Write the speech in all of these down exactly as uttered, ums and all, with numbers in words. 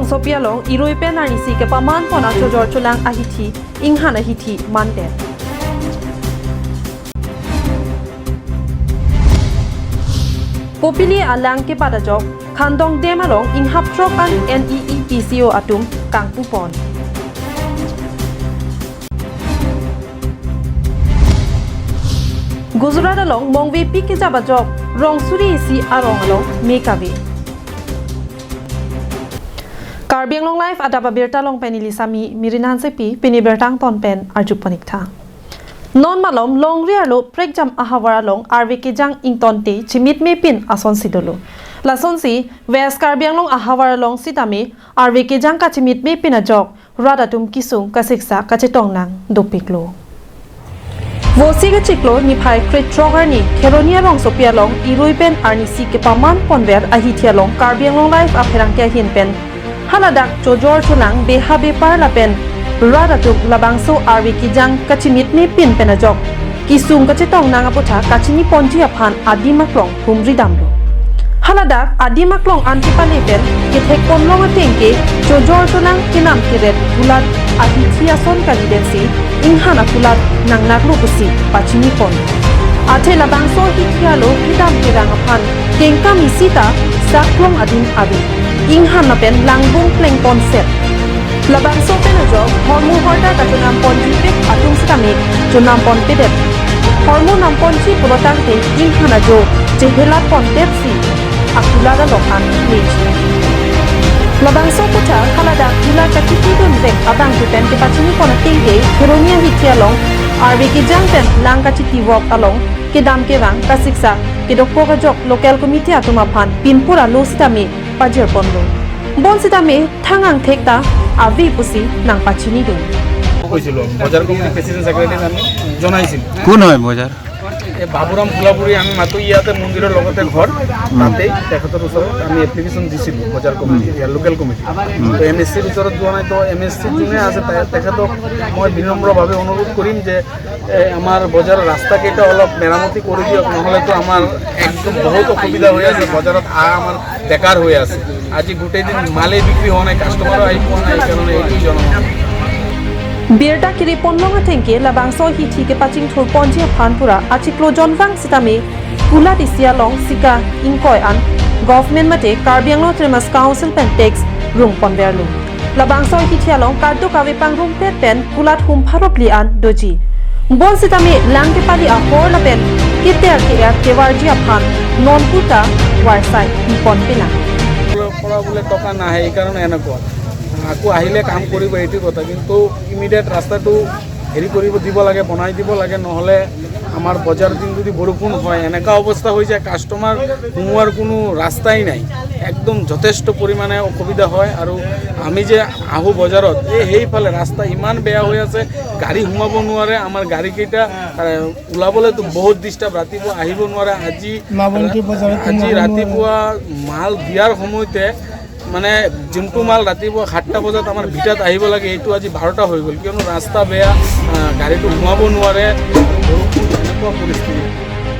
Sopi along irui pen arnisi kepaman pon achojor cholang ahithi, inghan ahithi mandet. Popili alang kebat ajok, Khandong Dam along inghap throk an N E E P C O atum kangpu pon. Gujarat along mongvepi kejap ajok, rong suri isi arong along me kave. Karbi Anglong Live adap abirta along pen neli Sami Mirin Hansepi, pini birta angton pen arju pon ik tha. Non malom longri arlo prekjam ahavar along arve kejang ingtonte chimit mepin asonsi dolo. Lasonsi West Karbi Anglong ahavar along sitame arve kejang kachimit mepin ajok rat atum kesung kasiksa kachetong nang dopiklo. Vosi kachiklo niphai krethrok arni Kheroni arongsopi along irui pen arnisi kepaman ponver ahithi along Karbi Anglong Live apherangke ahin pen haladak chojor cholang beha bepar lapen rat atum labangso arve kejang kachimit mepin pen ajok kesung kachetong nang apotha kachini ponji aphan adim aklong humri damlo. Haladak adim aklong an kepale pen kethek ponlong ateng ke chojor cholang kenam keret kulat ahithi ason kalidet si inghan akulat nangnaklo pusi pachini pon. Athe labangso ahithi alo kedam kerang aphan kengkam isi ta saklong adim ave. Inghan lapen langbung pleng ponset. Labangso pen ajok hormu horta kachonam ponji pet atum sitame chonam ponpedet. Hormu nam ponji pulo tangte inghan ajo chehelat pondet si akulat along an mech. Labangso apotha haladak kulat kachiti dunvek abang pen kepachini pon ateng ke Kheroni ahithi along arve kejang pen lang kachiti vok along kedam kevang kasiksa kedokok ajok local committee atum aphan pinpur alo sitame pajir ponlo. Bon sitame thang angthek ta ave pusi nangpachini dun. কৈছিলো, বজাৰ কমিটিৰ প্ৰেচিডেণ্ট ছেক্ৰেটাৰীক আমি জনাইছিলো। কোন হয় বজাৰ? এই বাবুৰাম ফুলাবুৰী, আমি মাতো ইয়াতে মন্দিৰৰ লগতে ঘৰ, তাতেই তেখেতৰ ওচৰত আমি এপ্লিকেশ্যন দিছিলো বজাৰ কমিটি, ইয়াৰ লোকেল কমিটি। তো এম এছ চিৰ ওচৰত যোৱা নাই, তো এম এছ চি যোনে আছে তে-, তেখেতক মই বিনম্ৰভাৱে অনুৰোধ কৰিম যে এ, আমাৰ বজাৰৰ ৰাস্তাকেইটা অলপ মেৰামতি কৰি দিয়ক, নহ'লেতো আমাৰ একদম বহুত অসুবিধা হৈ আছে, বজাৰত অহা আমাৰ বেকাৰ হৈ আছে। আজি গোটেই দিন মালেই বিক্ৰী হোৱা নাই, কাষ্টমাৰো আহি পোৱা নাই, সেইকাৰণে এইটোৱেই জনাওঁ। Birta kiri ponlong ateng ke labangso ahithi kepachingthur ponji aphan pura achiklo jonvang sitame kulat isi along sika ingkoi an government mate Karbi Anglong Autonomous Council pen tax rung ponverlo. Labangso ahithi along kaduk kave pangrumpet pen kulat hum pharo phli an doji. Bon sitame lang kepali ahor lapen keter ke-er kevarji aphan non puta varsai ipon pena. পৰা বোলে টকা নাহে, এই কাৰণে এনেকুৱা। আকৌ আহিলে কাম কৰিব, এইটো কথা। কিন্তু ইমিডিয়েট ৰাস্তাটো হেৰি কৰিব দিব লাগে, বনাই দিব লাগে, নহ'লে আমাৰ বজাৰ দিন যদি বৰষুণ হয়, এনেকুৱা অৱস্থা হৈ যায়, কাষ্টমাৰ সোমোৱাৰ কোনো ৰাস্তাই নাই। একদম যথেষ্ট পৰিমাণে অসুবিধা হয়। আৰু আমি যে আহোঁ বজাৰত, এই সেইফালে ৰাস্তা ইমান বেয়া হৈ আছে, গাড়ী সোমাব নোৱাৰে। আমাৰ গাড়ীকেইটা, আহ, ওলাবলৈতো বহুত ডিষ্টাৰ্ব, ৰাতিপুৱা আহিব নোৱাৰে। আজি, মা বন্তি বজাৰত আজি সোমাব নোৱাৰে। ৰাতিপুৱা মাল দিয়াৰ সময়তে মানে যোনটো মাল ৰাতিপুৱা সাতটা বজাত আমাৰ ভিটাত আহিব লাগে, এইটো আজি বাৰটা হৈ গ'ল, কিয়নো ৰাস্তা বেয়া, আহ, গাড়ীটো সোমাব নোৱাৰে, বৰষুণ, এনেকুৱা পৰিস্থিতি।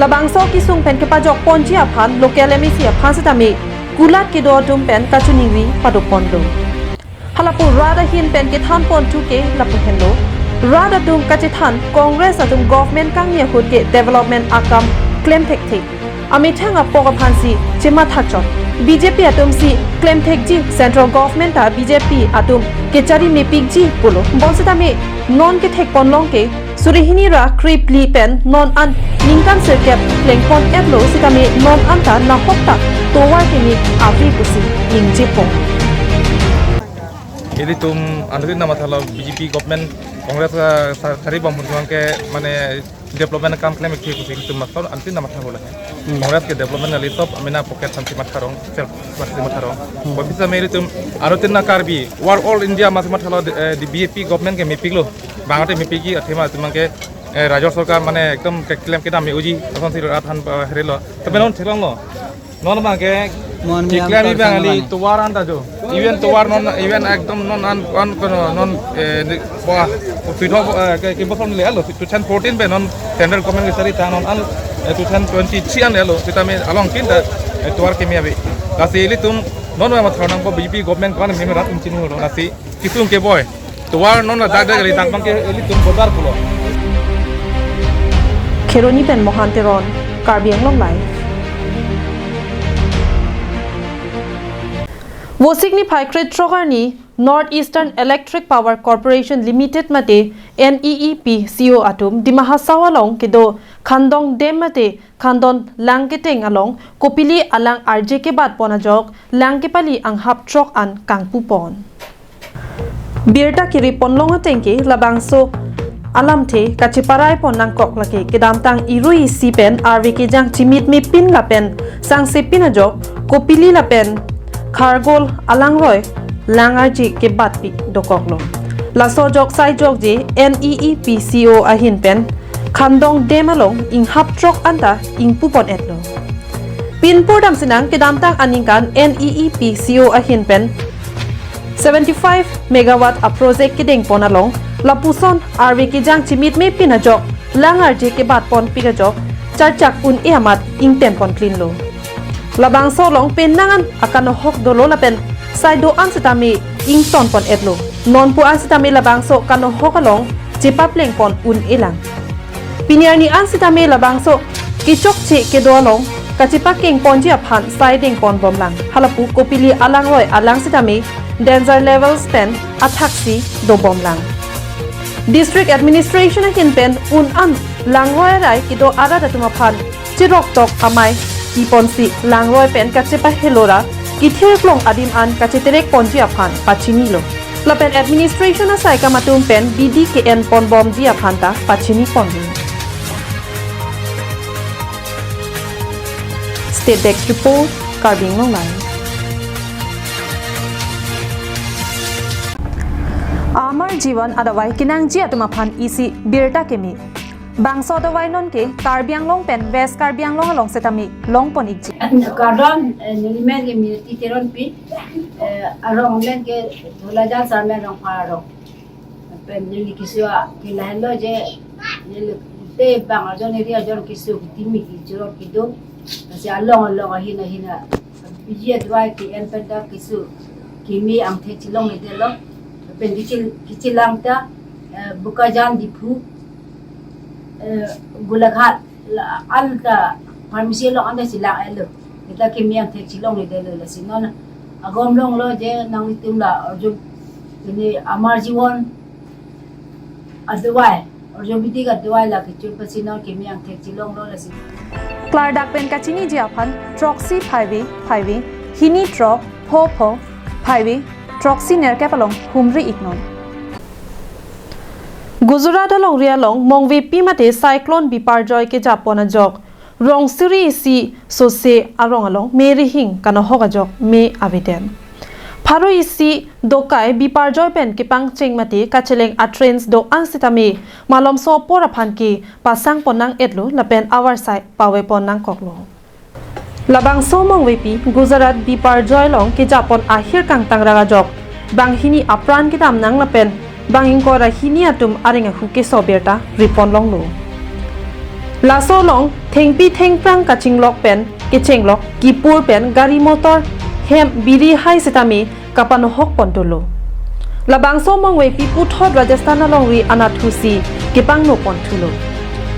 Labangso kesung pen kepajok ponji aphan local M A C aphan sitame kulat kedo atum pen kachiningri padopon do. Halapu rat ahin pen kethan pon thu ke lapu henlo. Rat atum kachethan Congress atum government kangni ahut ke development akam klem thekthe. Amethang apok aphan si chemathachot. B J P atum si klem thekji, central government ta B J P atum kechari mepikji pulo. Bonsitame non kethek ponlong ke suri hini ra krip phli pen non an ningkan sirkep pleng pon-etlo sitame non anta nahok ta tovar keme ave pusi ningje pon. Ilitum anri namathalo B J P government Congress, ah, sa-, sari bom hurjuang ke mane development kam klem ikhi kusi tum mastor antin na matha bola hai. Hmm. Congress ke development ali top amena pocket samsi matharong, self samsi matharong. Hmm. Bapisa meri tum aro tin na Karbi, war all India mas mathalo, eh, di B J P government ke mepiklo. Bangate mepiki athema tumang ke, eh, Rajya Sarkar mane ekdom ke klem kedam me uji, ason si rat han, eh, herelo. Tapi non thelong lo. Non bang ke, mon mi keklem am ibang kar ali sang tovar anta jo. Even tovar non, even ekdom non an, an kono non, eh, ni, wah, pithok, eh, ke, ke bosor le alo, two thousand fourteen pe non central government ke sari ta non an, eh, two thousand twenty-three an le alo, sitame along tin ta, eh, tovar keme ave. Lasi ilitum, Non ma thar nangpo B J P government ko-an meme rat ingchin holo nasi kisung ke boy. Tovar non la dak dak ri dak bang ke elitum bodar pulo. Kheroni pen Mohan Teron, Karbi Anglong Live. Vosik niphai krethrok arni North Eastern Electric Power Corporation Limited mate N E E P C O atum Dima Hasao along kedo Khandong Dam mate Khandong lang keteng along kopili alang arje kebat pon ajok lang kepali anghap throk an kangpu pon. Birta kiri ponlong ateng ke labangso alamthe kacheparai pon nangkok lake kedamtang irui isi pen arve kejang chimit me pin lapen sangse pin ajok kopili lapen khargol alangroi lang arje kebat pik dokoklo. Laso ajok sai jokje N E E P C O ahin pen Khandong Dam along inghap throk anta ingpu pon etlo. Pinpur damsinang kedamtang aningkan N E E P C O ahin pen seventy five megawatt a project kedeng pon along lapuson arve kejang chimit me pin ajok lang arje kebat pon pik ajok charchak un-e amat ingten pon klinlo. Labangso along penang an akanohok dolo lapen sai do-an sitame ington pon etlo. Nonpu an sitame labangso kanohok along chepapleng pon un-e lang. Pini arni an sitame labangso kechokche kedo along kachepakeng ponji aphan sai deng pon bomlang. Halapu kopili alangroi alang sitame danger levels pen athaksi do bomlang. District Administration ahin pen un an langroi arai kedo arat atum aphan chirok tok amei pi ponsi langroi pen kachepahelo ra kithir klong adim an kacheterek ponji aphan pachinilo. Lapen administration asaikam atum pen bidi ke-en pon bomji aphan ta pachini ponlo. State Desk Report, Karbi Anglong Live. Amar Jiwan adavai kenangji atum aphan isi birta keme. Bangso adavai non ke Karbi Anglong pen West Karbi Anglong along setame long pon ikji. Kardom, eh, nelimen ke Minati Teronpi, eh, arong men ke Dholajan Sarmen Rongphar arong. Pen neli keso ke lahelo je, neli te bang ajon eri ajon keso kitimi kechirok kedo. Lasi along along ahin ahin a biji adavai ke-en pen ta keso keme angthek chelongledetlo. Pen kechil, kechelang ta, eh, Bokajan, Diphu, eh, Golaghat, la, anta pharmacy along anta chelang etlo. Seta keme angthek chelongledetlo, lasi non agom longlo je nanglitum la arju ini Amar Jiwan adavai, Ayurvedic adavai la kechun pasi non keme angthek chelonglo, lasi. Klardak pen kachiniji aphan throksi phaivi phaivi hini throk pho pho phaivi throksi nerkep along humri iknon. Gujarat alongri along mongvepi mate Cyclone Biparjoy kejap pon ajok rong suri isi sose arong along me rihing kanohok ajok me avedet. Pharo isi dokai Biparjoy pen kepangcheng mate kacheleng a-trains do-an sitame malomso apor aphan ke pasang pon nang-etlo lapen avarsai pave pon nangkoklo. Labangso mongvepi Gujarat Biparjoy along kejap pon ahir kangtang rang ajok banghini apran kedam nang lapen bang ingkoi ra hini atum areng ahu keso birta ri pon longlo. Laso along thengpi thengphrang kachinglok pen kechenglok kipur pen gari motor hem biri hai sitame kapanohok pon dolo. Labangso mongvepi puthot Rajasthan alongri anatthu si kepangno pon thulo.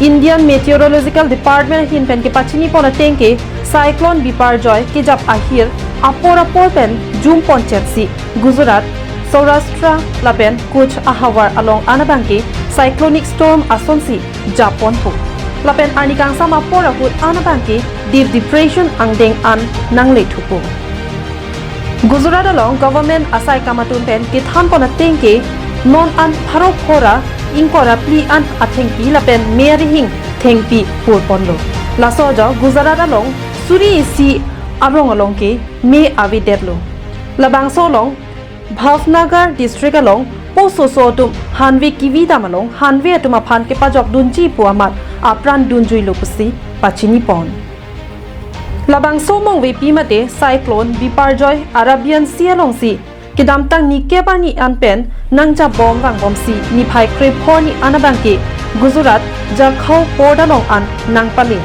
Indian Meteorological Department ahin pen kepachini pon ateng ke Cyclone Biparjoy kejap ahir apor apor pen jum pon chetsi Gujarat, Saurashtra lapen Kutch ahavar along an abang ke cyclonic storm asonsi jap ponpo. Lapen arni kangsam apor ahut an abang ke deep depression angdeng an nangle thupo. Gujarat along government asaikam atum pen kethan pon ateng ke non an pharo phora ingkoi ra phli an athengpi lapen me arihing thengpi pur ponlo. Laso ajok Gujarat along suri isi arong along ke me avedetlo. Labangso along Bhavnagar district along pososo atum hanve kivi dam along hanve atum aphan kepajok dunji pu amat apran dunjuilo pusi pachini pon. Labangso mongvepi mate Cyclone Biparjoy Arabian Sea alongsi kedamtang nikep arni an pen nangjap bom vangbomsi niphai krepho arni an abang ke Gujarat Jakhau port along an nangpale.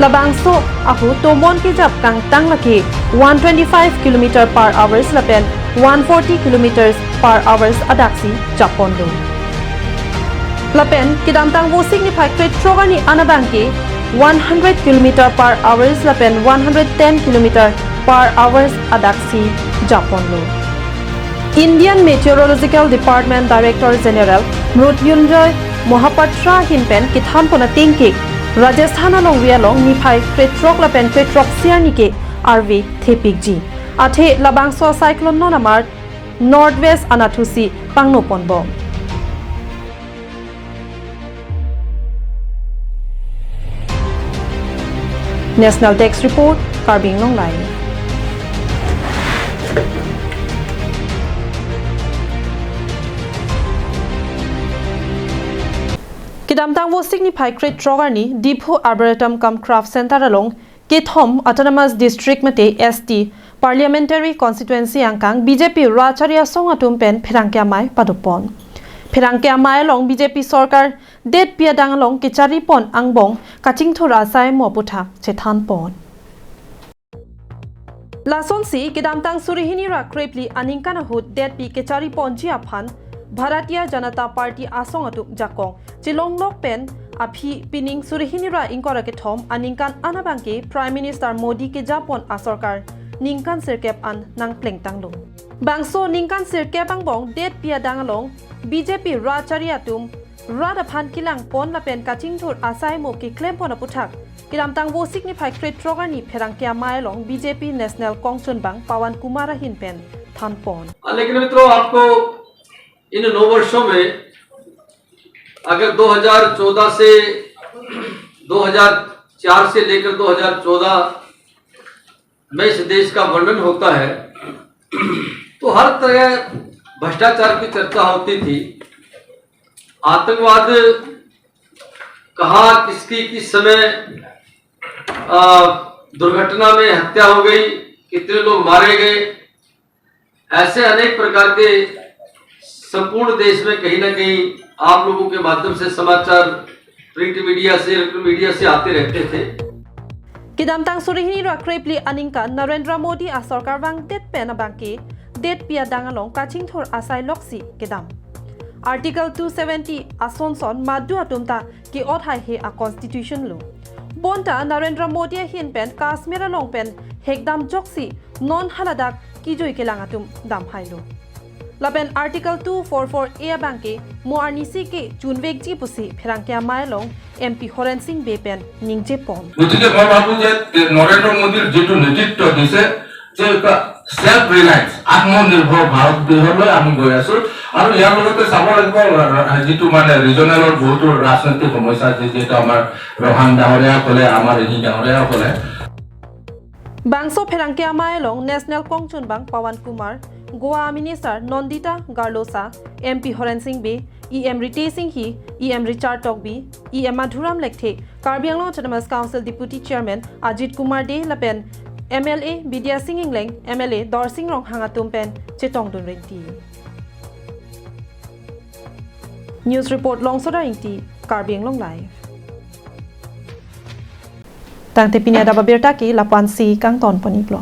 Labangso ahut tomon kejap kangtang lake one twenty-five kilometer per hours lapen one forty kilometers per hours adaksi japponlo. Lapen kedamtang Vosik niphai krethrok arni an abangke one hundred kilometer per hours lapen one hundred ten kilometer per hours adaksi japponlo. Indian Meteorological Department Director General Mrutyunjoy Mohapatra ahin pen kethanpon atengke Rajasthan alongri along niphai krethrok lapen krethrok isi arni ke arve thepikji. Athe labangso cyclone non amar northwest anatthusi pangnoponbom. National Desk Report, Karbi Anglong Live. Kedamtang Vosik niphai krethrok arni Diphu Arboretum cum Craft Center along kethom Autonomous District mate S T Parliamentary Constituency angkang B J P rat achari asong atum pen pherangke amei padopon. Pherangke amei along B J P sorkar detpi adang along kecharipon angbong kachingthur asai mo aphuthak chethanpon. Lasonsi kedamtang suri hini ra krephli aningkan ahut detpi kechariponji aphan Bharatiya Janata Party asong atum jakong chelonglok pen aphi pining suri hini ra ingkoi ra kethom aningkan an abangke Prime Minister Modi kejapon asorkar ningkan sirkep an nangplengtanglo. Bangso ningkan sirkep angbong detpi adang along B J P rat achari atum rat aphan kelangpon lapen kachingthur asai mo keklempon aphuthak kedamtang Vosik niphai krethrok arni pherangke amei along B J P National Kongchunbang Pawan Kumar ahin pen thanpon. हाँ, लेकिन मित्रों, आपको इन नौ वर्षों में अगर दो हज़ार चौदह से, दो हज़ार चार से लेकर दो हज़ार चौदह में इस देश का वर्णन होता है, तो हर तरह भ्रष्टाचार की चर्चा होती थी। आतंकवाद कहाँ, किसकी, किस समय, आ, दुर्घटना में हत्या हो गई, कितने लोग मारे गए, ऐसे अनेक प्रकार के संपूर्ण देश में कहीं ना कहीं आप लोगों के माध्यम से समाचार प्रिंट मीडिया से, इलेक्ट्रॉनिक मीडिया से आते रहते थे। Kedamtang suri hini ra krephli aningkan Narendra Modi asorkar vangdet pen abangke detpi adang along kachingthur asai loksi kedam. Article two seventy asonson madu atum ta ke-ot haihe a constitution lo. Bonta Narendra Modi ahin pen Kashmir along pen hekdam joksi non haladak kejui kelang atum damhailo. Lapen Article two four four A abangke mo arnisi kechunvekji pusi pherangke amei along M P Horen Sing Bey pen ningjepon. গতিকে মই ভাবো যে নৰেন্দ্ৰ মোদীৰ যিটো নেতৃত্ব দিছে, যে এটা ছেল্ফ ৰিলায়েন্স, আত্মনিৰ্ভৰ ভাৰত দিশলৈ আমি গৈ আছো। আৰু ইয়াৰ লগতে চাব লাগিব, আহ, যিটো মানে ৰিজনেলৰ বহুতো ৰাজনৈতিক সমস্যা আছে, যিহেতু আমাৰ ৰহান ডাঙৰীয়াসকলে, আমাৰ ৰিহি ডাঙৰীয়াসকলে। Bangso pherangke amei along National Kongchunbang Pawan Kumar, Goa Minister Nandita Garlosa, M P Horen Sing Bey, E M Ritesh Enghi, E M Richard Tokbi, E M Madhuram Lekthe, Karbi Anglong Autonomous Council Deputy Chairman Ajit Kumar Dey lapen M L A Bidya Sing Engleng, M L A Dorsing Ronghang atum pen chetongdun rinti. News report Longsoda Ingti, Karbi Anglong Live. Tangte pini adap abirta ke lapu-ansi kangtonpon-iklo.